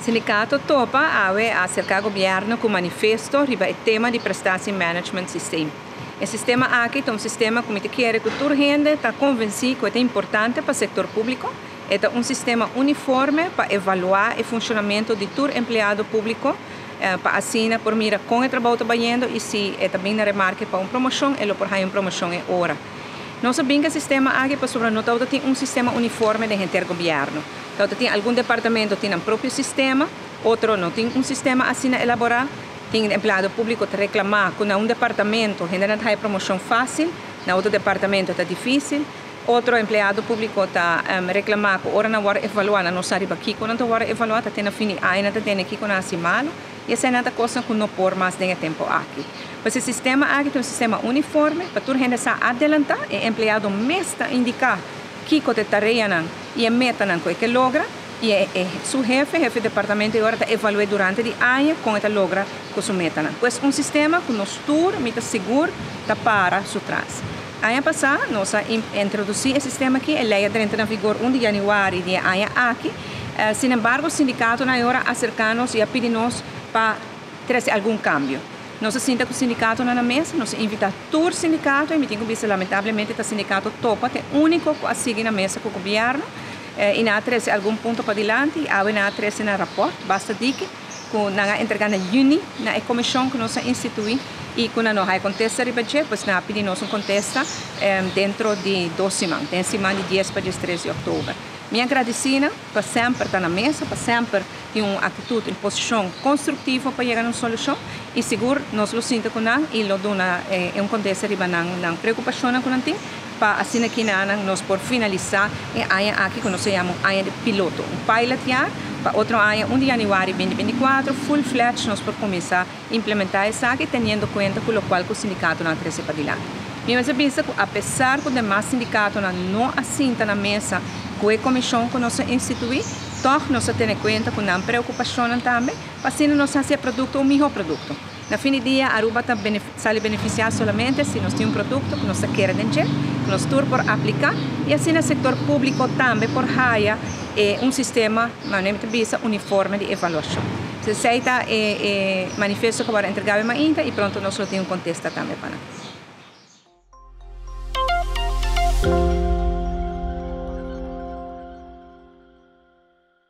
Sindicato Topa awe a acerca gobierno cu manifesto riba e tema di Prestatie Management Systeem. E sistema aki ta un sistema cu mi ta kere cu tur hende ta convenci cu e ta importante pa sector publico. E ta un sistema uniforme pa evalua e funcionamento di tur empleado publico pa asina por mira con e trabou ta bayendo y si e ta bin na remarke pa un promocion e lo por haya un promocion e ora. Nos a bin cu e sistema aki pasobra no tabata tin un sistema uniforme den henter gobierno. Tabata tin algun departamento tin nan propio sistema, otro no tin un sistema asina elabora. Tin empleado publico ta reclama cu na un departamento hendenan ta haya promocion facil, na otro departamento ta dificil. Otro empleado publico ta reclama cu ora nan worde evalua nan no sa riba kico nan ta worde evalua, ta te na fin di aña nan ta tende kico nan haci malo. Y esey nan ta cosnan cu no por mas den e tempo aki. Pues e sistema aki ta un sistema uniforme pa tur hende sa adelanta, e empleado mes ta indica kico ta e tareanan y e metanan cu e ke logra y e su hefe, hefe di departamento y ora ta evalue durante di aña con e ta logra cu su metanan. Pues un sistema cu nos tur, mi ta sigur, ta para su tras. Aña pasa nos a introduci e sistema aki, e ley a drenta na vigor 1 di januari di e aña aki. Sinembargo sindicatonan e ora a acerca nos y a pidi nos pa trece algun cambio. Nos a sinta cu sindicatonan na mesa, nos a invita tur sindicato y mi tin cu bisa lamentablemente ta sindicato Topa ta e unico cu a sigui na mesa cu gobierno y nan a trece algun punto padilanti y awe nan a trece nan rapport basta diki cu nan a entrega na juni na e comision cu nos a institui y cu nan no haya contesta riba dje, pues nan a pidi nos un contesta dentro di dos siman, den siman di 10 pa 13 di october. Mi a gradici nan pa semper ta na mesa, pa semper tin un actitud, un posicion constructivo pa yega na un solucion y sigur nos lo sinta cu nan y lo duna un contesta riba nan nan preocupacionnan cu nan tin pa asina kinanan nos por finalisa e aña aki cu nos ta yama un aña di piloto, un pilot jaar, pa otro aña 1 di januari 2024 full fledged nos por cuminsa implementa esaki teniendo cuenta cu locual cu sindicatonan a trece padilanti. Mi mester bisa cu apesar cu demas sindicatonan no a sinta na mesa cu e comision cu nos a institui, tog nos a tene cuenta cu nan preocupacionnan tambe pa asina nos haci e producto un miho producto. Na fin di dia Aruba ta sali beneficia solamente si nos tin un producto cu nos ta kere den dje, cu nos tur por aplica y asina sector publico tambe por haya un sistema, manera mi ta bisa, uniforme di evaluacion. Esey ta e manifesto cu a worde entrega awe mainta y pronto nos lo tin un contesta tambe pa nan.